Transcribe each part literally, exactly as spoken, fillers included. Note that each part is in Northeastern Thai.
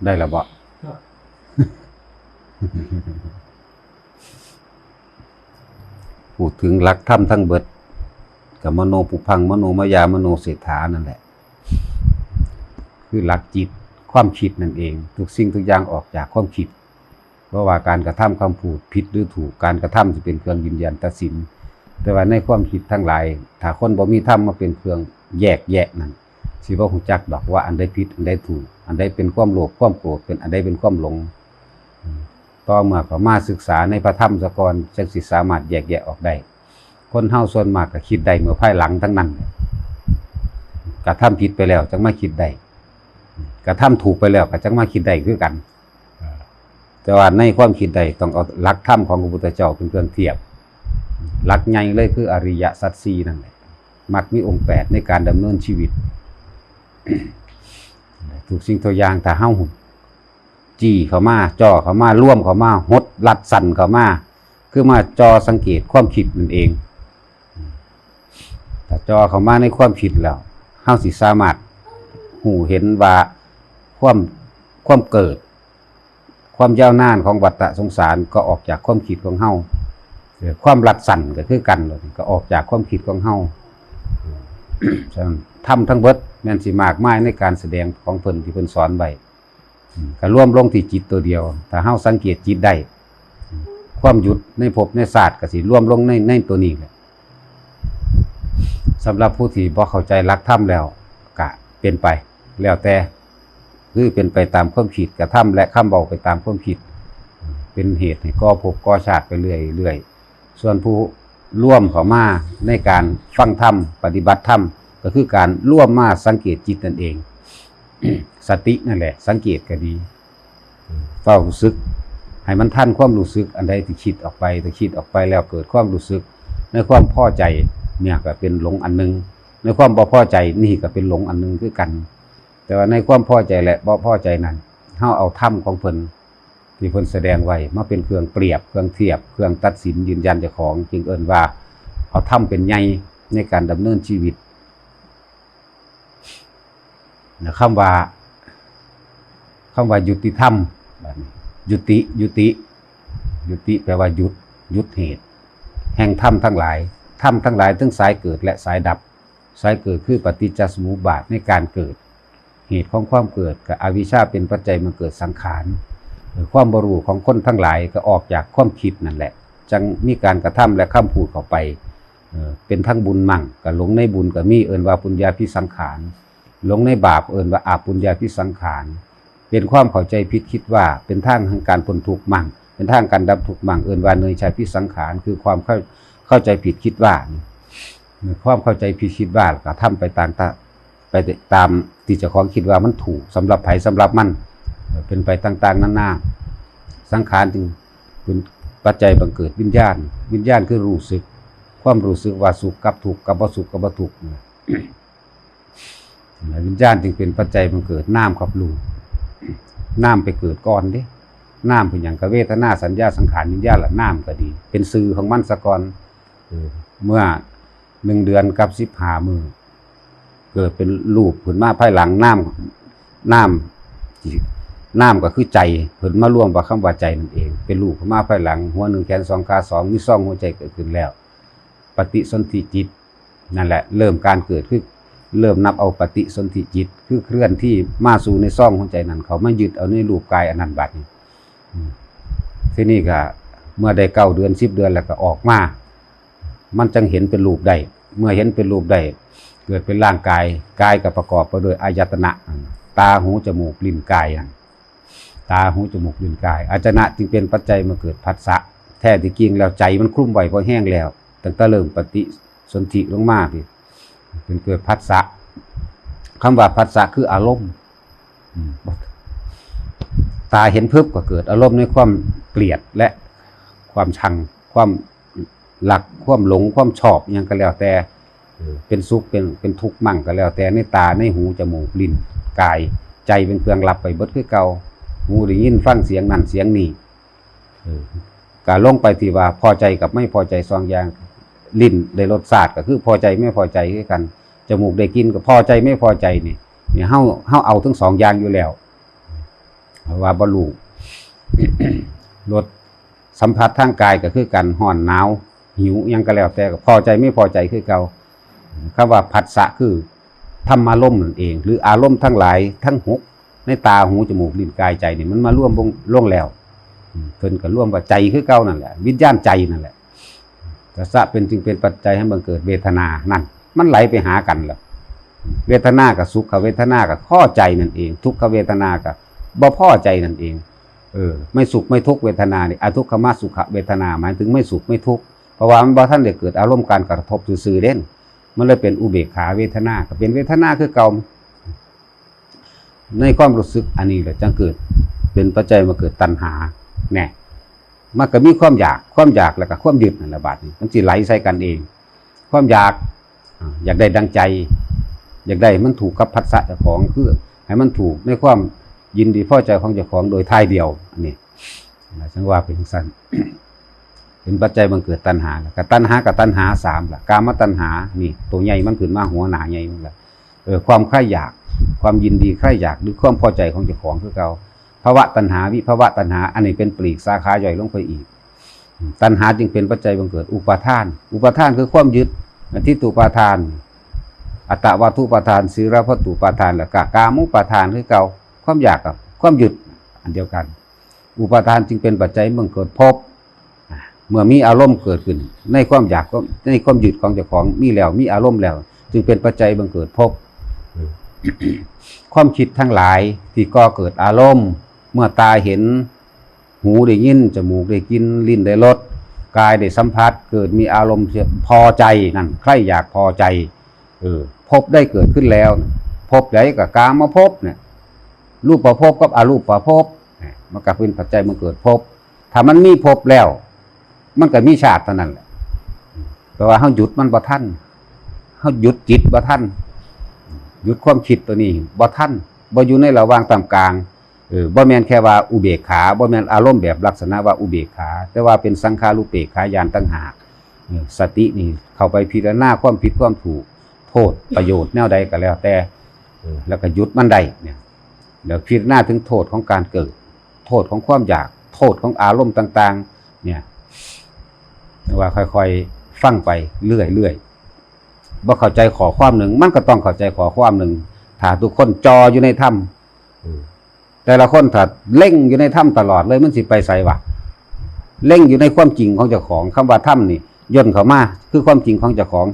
ได้ละบ่ พูดถึงหลักธรรมทั้งเบิด กับมโนปุพพัง มโนมยา มโนเศรษฐานั่นแหละ คือหลักจิต ความคิดนั่นเอง ทุกสิ่งทุกอย่างออกจากความคิด เพราะว่าการกระทำคำพูดผิดหรือถูก การกระทำจะเป็นเครื่องยืนยันตัดสิน แต่ว่าในความคิดทั้งหลาย ถ้าคนบ่มีธรรมมาเป็นเครื่องแยกแยะนั่น สิบ่ฮู้จักดอกว่าอันใดผิด อันใดถูก อันใดเป็นความโลภ ความโกรธ เป็นอันใดเป็นความหลง ต่อเมื่อเขามาศึกษาในพระธรรมซะก่อน จั่งสิสามารถแยกแยะออกได้ คนเฮาส่วนมากก็คิดได้เมื่อภายหลังทั้งนั้น กระทำผิดไปแล้วจั่งมาคิดได้ กระทำถูกไปแล้วก็จั่งมาคิดได้คือกัน แต่ว่าในความคิดได้ต้องเอาหลักธรรมของพระพุทธเจ้าเป็นเครื่องเทียบ หลักใหญ่เลยคืออริยสัจสี่นั่นแหละ มรรคมีองค์แปดในการดำเนินชีวิต ทุกสิ่งทุกอย่างถ้าเฮาจี้เข้ามา จ่อเข้ามา รวมเข้ามา หดรัดสั้นเข้ามา คือมาจ่อสังเกตความคิดนั่นเอง ถ้าจ่อเข้ามาในความคิดแล้ว เฮาสิสามารถฮู้เห็นว่าความ ความเกิด ความยาวนานของวัฏสงสารก็ออกจากความคิดของเฮา เอ่อ ความรัดสั้นก็คือกัน ก็ออกจากความคิดของเฮา ฉะนั้นธรรมทั้งเบิดแม่นสิมากมายในการแสดงของเพิ่นที่เพิ่นสอนไว้ อืม ก็รวมลงที่จิตตัวเดียว ถ้าเฮาสังเกตจิตได้ ความหยุดในภพในชาติก็สิรวมลงใน ในตัวนี้แหละ สำหรับผู้ที่บ่เข้าใจหลักธรรมแล้ว ก็เป็นไป แล้วแต่ คือเป็นไปตามความคิด กระทำและคำเว้าไปตามความคิด เป็นเหตุให้ก่อภพก่อชาติไปเรื่อยๆ ส่วนผู้รวมเข้ามาในการฟังธรรม ปฏิบัติธรรม ก็คือการรวมมาสังเกตจิตนั่นเอง สตินั่นแหละ สังเกตก็ดี เฝ้ารู้สึก ให้มันทันความรู้สึก อันใดที่คิดออกไป ถ้าคิดออกไปแล้วเกิดความรู้สึก ในความพอใจเนี่ยก็เป็นหลงอันหนึ่ง ในความบ่พอใจนี่ก็เป็นหลงอันหนึ่งคือกัน แต่ว่าในความพอใจและบ่พอใจนั้น เฮาเอาธรรมของเพิ่นที่เพิ่นแสดงไว้มาเป็นเครื่องเปรียบ เครื่องเทียบ เครื่องตัดสินยืนยันเจ้าของ จึงเอิ้นว่าเอาธรรมเป็นใหญ่ในการดำเนินชีวิต นะ คำว่า คำว่ายุติธรรม บัดนี้ ยุติ ยุติ ยุติแปลว่าหยุด หยุดเหตุ แห่งธรรมทั้งหลาย ธรรมทั้งหลายทั้งสายเกิดและสายดับ สายเกิดคือปฏิจจสมุปบาทในการเกิด เหตุของความเกิดก็อวิชชาเป็นปัจจัยมาเกิดสังขาร เอ่อ ความบ่รู้ของคนทั้งหลายก็ออกจากความคิดนั่นแหละ จั่งมีการกระทำและคำพูดเข้าไป เอ่อ เป็นทั้งบุญมั่ง ก็หลงในบุญก็มี เอิ้นว่าปุญญาภิสังขาร หลงในบาปเอิ้นว่าอปุญญาภิสังขาร เป็นความเข้าใจผิดคิดว่าเป็นทางแห่งการพ้นทุกข์มั่ง เป็นทางการดับทุกข์มั่ง เอิ้นว่าเนยชาภิสังขาร คือความเข้า เข้าใจผิดคิดว่า ความเข้าใจผิดคิดว่ากระทำไปตามตะ ไปตามที่เจ้าของคิดว่ามันถูกสำหรับไผสำหรับมัน เป็นไปต่างๆนานา สังขารจึงเป็นปัจจัยบังเกิดวิญญาณ วิญญาณคือรู้สึก ความรู้สึกว่าสุขกับทุกข์ กับบ่สุขกับบ่ทุกข์ วิญญาณจึงเป็นปัจจัยบังเกิดนามกับรูป นามไปเกิดก่อนเด้ นามเป็นหยัง ก็เวทนา สัญญา สังขาร วิญญาณ ละนามก็ดี เป็นชื่อของมันซะก่อน เออ เมื่อหนึ่งเดือนกับสิบห้ามื้อ เกิดเป็นรูปขึ้นมาภายหลัง นาม นาม นามก็คือใจ เพิ่นมารวมว่าคำว่าใจนั่นเอง เป็นรูปขึ้นมาภายหลัง หัวหนึ่ง แขนสอง ขาสอง มีซองหัวใจเกิดขึ้นแล้ว ปฏิสนธิจิต นั่นแหละ เริ่มการเกิดคือ เริ่มนับเอาปฏิสนธิจิต คือเคลื่อนที่มาสู่ในซองหัวใจนั้น เขามายึดเอาในรูปกายอันนั้นบัดนี้ อืม ทีนี้ก็เมื่อได้เก้าเดือน สิบเดือนแล้วก็ออกมา มันจั่งเห็นเป็นรูปได้ เมื่อเห็นเป็นรูปได้ เกิดเป็นร่างกาย กายก็ประกอบไปด้วยอายตนะ ตา หู จมูก ลิ้น กายนั่น ตา หู จมูก ลิ้น กาย อายตนะจึงเป็นปัจจัยมาเกิดผัสสะ แท้ที่จริงแล้วใจมันคลุมไว้พอแห้งแล้ว ตั้งแต่เริ่มปฏิสนธิลงมาพี้ เป็นเกิดผัสสะ คำว่าผัสสะคืออารมณ์ อืม ตาเห็นปุ๊บก็เกิดอารมณ์ในความเกลียดและความชัง ความรัก ความหลง ความชอบ อิหยังก็แล้วแต่ เออ เป็นสุข เป็น เป็นทุกข์มั่งก็แล้วแต่ ในตา ในหู จมูก ลิ้น กาย ใจเป็นเครื่องรับไปเบิดคือเก่า หูได้ยินฟังเสียงนั่นเสียงนี่ เออ ก็ลงไปที่ว่าพอใจกับไม่พอใจสองอย่าง ลิ้นได้รสชาติก็คือพอใจไม่พอใจคือกัน จมูกได้กลิ่นก็พอใจไม่พอใจนี่ นี่เฮา เฮาเอาทั้งสองอย่างอยู่แล้ว เพราะว่าบ่รู้ รสสัมผัสทางกายก็คือกัน ร้อนหนาว หิว หยังก็แล้วแต่ ก็พอใจไม่พอใจคือเก่า คำว่าผัสสะคือธรรมารมณ์นั่นเอง หรืออารมณ์ทั้งหลายทั้งหก ในตา หู จมูก ลิ้น กาย ใจนี่ มันมารวมลงลงแล้ว อืม เพิ่นก็รวมว่าใจคือเก่านั่นแหละ วิญญาณใจนั่นแหละ ผัสสะเป็น จึงเป็นปัจจัยให้บังเกิดเวทนานั่น มันไหลไปหากันแล้ว เวทนากับสุขเวทนากับพอใจนั่นเอง ทุกขเวทนากับบ่พอใจนั่นเอง เออ ไม่สุขไม่ทุกข์เวทนานี่ อทุกขมสุขเวทนา หมายถึงไม่สุขไม่ทุกข์ เพราะว่ามันบ่ทันได้เกิดอารมณ์การกระทบซื่อๆเด่น มันเลยเป็นอุเบกขาเวทนา ก็เป็นเวทนาคือเก่า ในความรู้สึกอันนี้แหละจังเกิด เป็นปัจจัยมาเกิดตัณหา แน่ มันก็มีความอยาก ความอยากแล้วก็ความยึดนั่นแหละ บาดนี้มันสิไหลใส่กันเอง ความอยาก อ่า อยากได้ดังใจ อยากได้มันถูกกับผัสสะเจ้าของ คือให้มันถูกในความยินดีพอใจของเจ้าของโดยท่ายเดียว อันนี้นะ จังว่าเป็นจั่งซั้น เป็นปัจจัยบังเกิดตัณหา แล้วก็ตัณหากับตัณหาสามล่ะ กามตัณหา นี่ตัวใหญ่มันขึ้นมา หัวหน้าใหญ่มันล่ะ เออ ความใคร่อยาก ความยินดีใคร่อยาก หรือความพอใจของเจ้าของคือเก่า ภวตัณหา วิภวตัณหา อันนี้เป็นปลีกสาขาย่อยลงไปอีก ตัณหาจึงเป็นปัจจัยบังเกิดอุปาทาน อุปาทานคือความยึด ทิฏฐุปาทาน อัตตวัตถุปาทาน สีลพัตถุปาทาน แล้วก็กามุปาทานคือเก่า ความอยากกับความยึดอันเดียวกัน อุปาทานจึงเป็นปัจจัยบังเกิดภพ อ่ะ เมื่อมีอารมณ์เกิดขึ้น ในความอยากก็ ในความยึดของเจ้าของมีแล้ว มีอารมณ์แล้ว จึงเป็นปัจจัยบังเกิดภพ ความคิดทั้งหลายที่ก่อเกิดอารมณ์ เมื่อตาเห็น หูได้ยิน จมูกได้กลิ่น ลิ้นได้รส กายได้สัมผัส เกิดมีอารมณ์พอใจนั่น ใคร่อยากพอใจ เออ ภพได้เกิดขึ้นแล้ว ภพใดก็กามภพเนี่ย รูปภพกับอรูปภพเนี่ย มันก็เป็นปัจจัยบังเกิดภพ ถ้ามันมีภพแล้ว มันก็มีชาติเท่านั้นแหละ แต่ว่าเฮาหยุดมันบ่ทัน เฮาหยุดจิตบ่ทัน หยุดความคิดตัวนี้บ่ทัน บ่อยู่ในระหว่างท่ามกลาง เออ บ่แม่นแค่ว่าอุเบกขา บ่แม่นอารมณ์แบบลักษณะว่าอุเบกขา แต่ว่าเป็นสังขารุปเปกขาญาณต่างหาก เออ สตินี่เข้าไปพิจารณาความผิดความถูก โทษประโยชน์แนวใดก็แล้วแต่ เออ แล้วก็หยุดมันได้เนี่ย แล้วพิจารณาถึงโทษของการเกิด โทษของความอยาก โทษของอารมณ์ต่างๆ เนี่ย ว่าค่อยๆ ฟังไปเรื่อยๆ บ่เข้าใจข้อความหนึ่ง มันก็ต้องเข้าใจข้อความหนึ่ง ถ้าทุกคนจ่ออยู่ในธรรม เออ แต่ละคนถ้าเล็งอยู่ในธรรมตลอดเลย มันสิไปไสวะ เล็งอยู่ในความจริงของเจ้าของ คำว่าธรรมนี่ย่นเข้ามา คือความจริงของเจ้าของ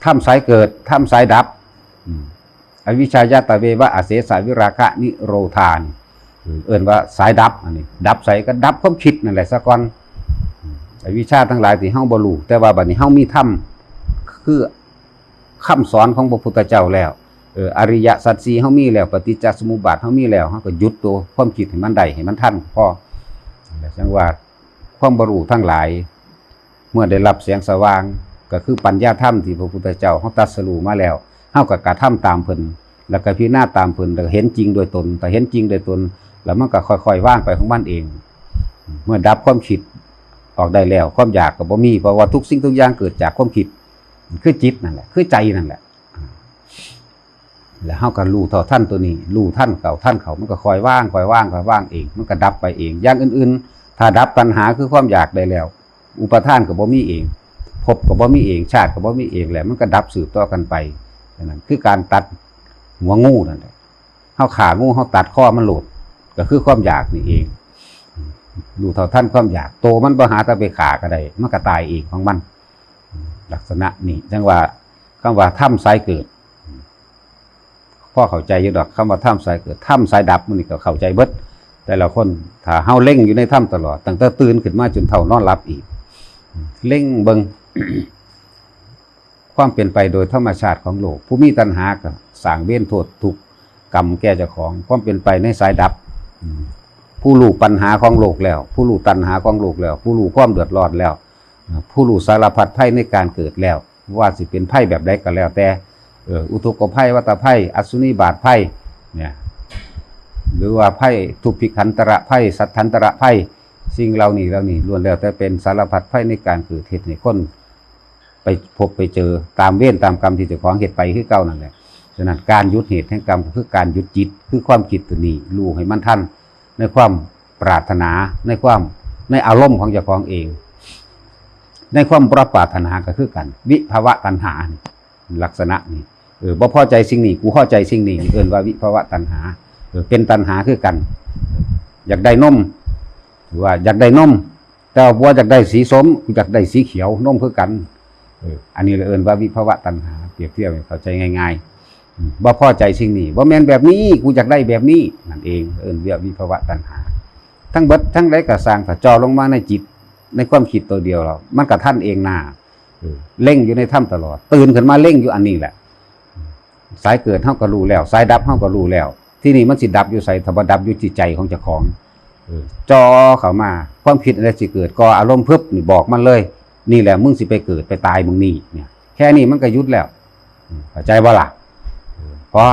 ธรรมสายเกิด ธรรมสายดับ อืม อวิชชายาตะเววะ อเสสะวิราคะนิโรธานี่ เอิ้นว่าสายดับ อันนี้ ดับไสก็ดับความคิดนั่นแหละซะก่อน อวิชชาทั้งหลายที่เฮาบ่รู้ แต่ว่าบัดนี้เฮามีธรรม คือคำสอนของพระพุทธเจ้าแล้ว เออ อริยสัจสี่เฮามีแล้ว ปฏิจจสมุปบาทเฮามีแล้ว เฮาก็หยุดตัวความคิดให้มันได้ ให้มันทันพอ จั่งว่าความบ่รู้ทั้งหลาย เมื่อได้รับแสงสว่าง ก็คือปัญญาธรรมที่พระพุทธเจ้าเฮาตรัสรู้มาแล้ว เฮาก็กระทำตามเพิ่น แล้วก็พิจารณาตามเพิ่น แล้วก็เห็นจริงโดยตน ถ้าเห็นจริงโดยตน แล้วมันก็ค่อยๆ วางไปของมันเอง เมื่อดับความคิดออกได้แล้ว ความอยากก็บ่มี เพราะว่าทุกสิ่งทุกอย่างเกิดจากความคิด คือจิตนั่นแหละ คือใจนั่นแหละ แล้วเฮาก็รู้เท่าทันตัวนี้ รู้ทันเขา ทันเขา มันก็ค่อยวาง ค่อยวาง ค่อยวางเอง มันก็ดับไปเอง อย่างอื่นๆ ถ้าดับตัณหาคือความอยากได้แล้ว อุปาทานก็บ่มีเอง ภพก็บ่มีเอง ชาติก็บ่มีเองแหละ มันก็ดับสืบต่อกันไป อันนั้นคือการตัดหัวงูนั่นแหละ เฮาฆ่างู เฮาตัดคอมันโลด ก็คือความอยากนี่เอง รู้เท่าทันความอยาก โตมันบ่หาแต่ไปฆ่าก็ได้ มันก็ตายเองของมัน ลักษณะนี้ จั่งว่า คำว่าธรรมสายเกิด พอเข้าใจอยู่ดอก คำว่าธรรมสายเกิด ธรรมสายดับ มันนี่ก็เข้าใจเบิด แต่ละคน ถ้าเฮาเล็งอยู่ในธรรมตลอด ตั้งแต่ตื่นขึ้นมาจนเฒ่านอนหลับอีก เล็งเบิ่ง ความเป็นไปโดยธรรมชาติของโลก ผู้มีตัณหาก็สร้างเวรโทษทุกข์กรรมแก่เจ้าของ ความเป็นไปในสายดับ อืม ผู้รู้ปัญหาของโลกแล้ว ผู้รู้ตัณหาของโลกแล้ว ผู้รู้ความเดือดร้อนแล้ว ผู้รู้สารพัดภัยในการเกิดแล้ว ว่าสิเป็นภัยแบบใดก็แล้วแต่ เอ่อ อุทกภัย วัฏภัย อสุนิบาตภัย เนี่ย หรือว่าภัยทุพพิขันตรภัย สัตถันตรภัย สิ่งเหล่านี้ เหล่านี้ล้วนแล้วแต่เป็นสารพัดภัยในการเกิด เฮ็ดให้คนไปพบไปเจอตามเวรตามกรรมที่เจ้าของเฮ็ดไปคือเก่านั่นแหละ ฉะนั้นการหยุดเหตุแห่งกรรมก็คือการหยุดจิต คือความคิดตัวนี้ รู้ให้มันทันในความปรารถนา ในความ ในอารมณ์ของเจ้าของเอง ในความบ่ปรารถนาก็คือกัน วิภวตัณหา ลักษณะนี้ เออ บ่พอใจสิ่งนี้ กูพอใจสิ่งนี้ เอิ้นว่าวิภวตัณหา เออ เป็นตัณหาคือกัน อยากได้นม หรือว่าอยากได้นม แต่ว่าบ่อยากได้สีส้ม กูอยากได้สีเขียว นมคือกัน เออ อันนี้เลยเอิ้นว่าวิภวตัณหา เปรียบเทียบให้เข้าใจง่ายๆ อืม บ่พอใจสิ่งนี้ บ่แม่นแบบนี้ กูอยากได้แบบนี้ นั่นเอง เอิ้นว่าวิภวตัณหา ทั้งเบิดทั้งหลายก็ซ่าง ถ้าจ่อลงมาในจิต ในความคิดตัวเดียวแล้ว มันก็ทันเองหน้า เออ เล็งอยู่ในธรรมตลอด ตื่นขึ้นมาเล็งอยู่อันนี้แหละ สายเกิดเฮาก็รู้แล้ว สายดับเฮาก็รู้แล้ว ที่นี่มันสิดับอยู่ไส ถ้าบ่ดับอยู่ที่ใจของเจ้าของ เออ จ่อเข้ามา ความคิดอะไรสิเกิด ก่ออารมณ์พึบนี่บอกมันเลย นี่แหละมึงสิไปเกิดไปตายมึงนี่เนี่ย แค่นี้มันก็หยุดแล้ว อืม เข้าใจบ่ล่ะ เออ พอ